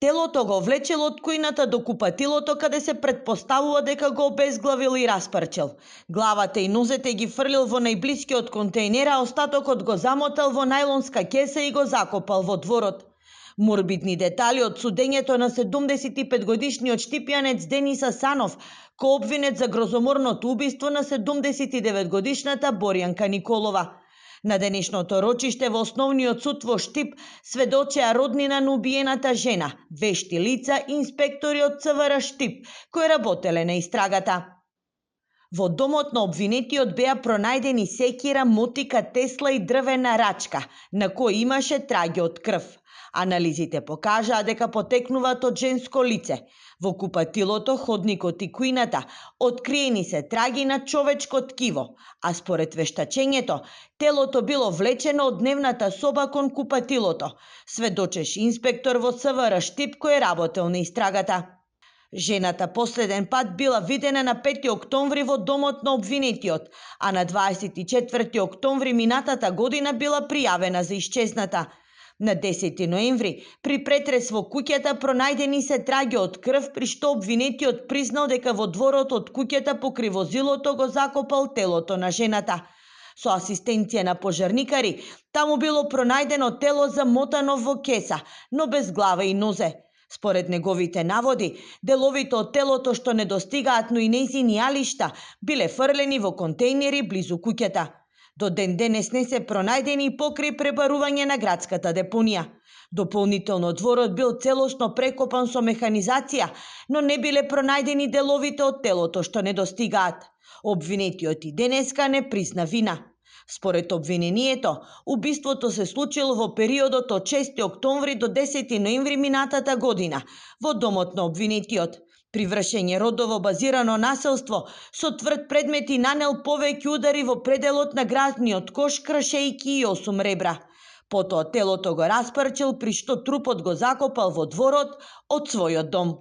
Телото го влечел од кујната до купатилото каде се претпоставува дека го обезглавил и распарчел. Главата и нозете ги фрлил во најблискиот контејнер, а остатокот го замотал во најлонска кеса и го закопал во дворот. Морбидни детали од судењето на 75-годишниот штипјанец Денис Асанов, кој обвинет за грозоморното убиство на 79-годишната Борјанка Николова. На денешното рочиште во Основниот суд во Штип сведочеа роднина на убиената жена, вешти лица и инспектори од ЦВР Штип, кои работеле на истрагата. Во домот на обвинетиот беа пронајдени секира, мотика, тесла и дрвена рачка, на кој имаше траги од крв. Анализите покажаа дека потекнуваат од женско лице. Во купатилото, ходникот и кујната откриени се траги на човечко ткиво, а според вештачењето, телото било влечено од дневната соба кон купатилото, сведочеше инспектор во ЦВР Штип кој работел на истрагата. Жената последен пат била видена на 5 октомври во домот на обвинетиот, а на 24 октомври минатата година била пријавена за исчезната. На 10 ноември, при претрес во куќата пронајдени се траги од крв, при што обвинетиот признал дека во дворот од куќата покрај возилото го закопал телото на жената. Со асистенција на пожарникари, таму било пронајдено тело замотано во кеса, но без глава и нозе. Според неговите наводи, деловите од телото што не достигаат, но и нејзини алишта, биле фрлени во контејнери близу куќата. До ден денес не се пронајдени покрај пребарување на градската депонија. Дополнително дворот бил целосно прекопан со механизација, но не биле пронајдени деловите од телото што не достигаат. Обвинетиот и денеска не призна вина. Според обвинението, убиството се случило во периодот од 6 октомври до 10 ноември минатата година во домот на обвинетиот. При вршење родово базирано насилство со тврд предмет и нанел повеќе удари во пределот на градниот кош, кршејки и 8 ребра. Потоа телото го распарчил, при што трупот го закопал во дворот од својот дом.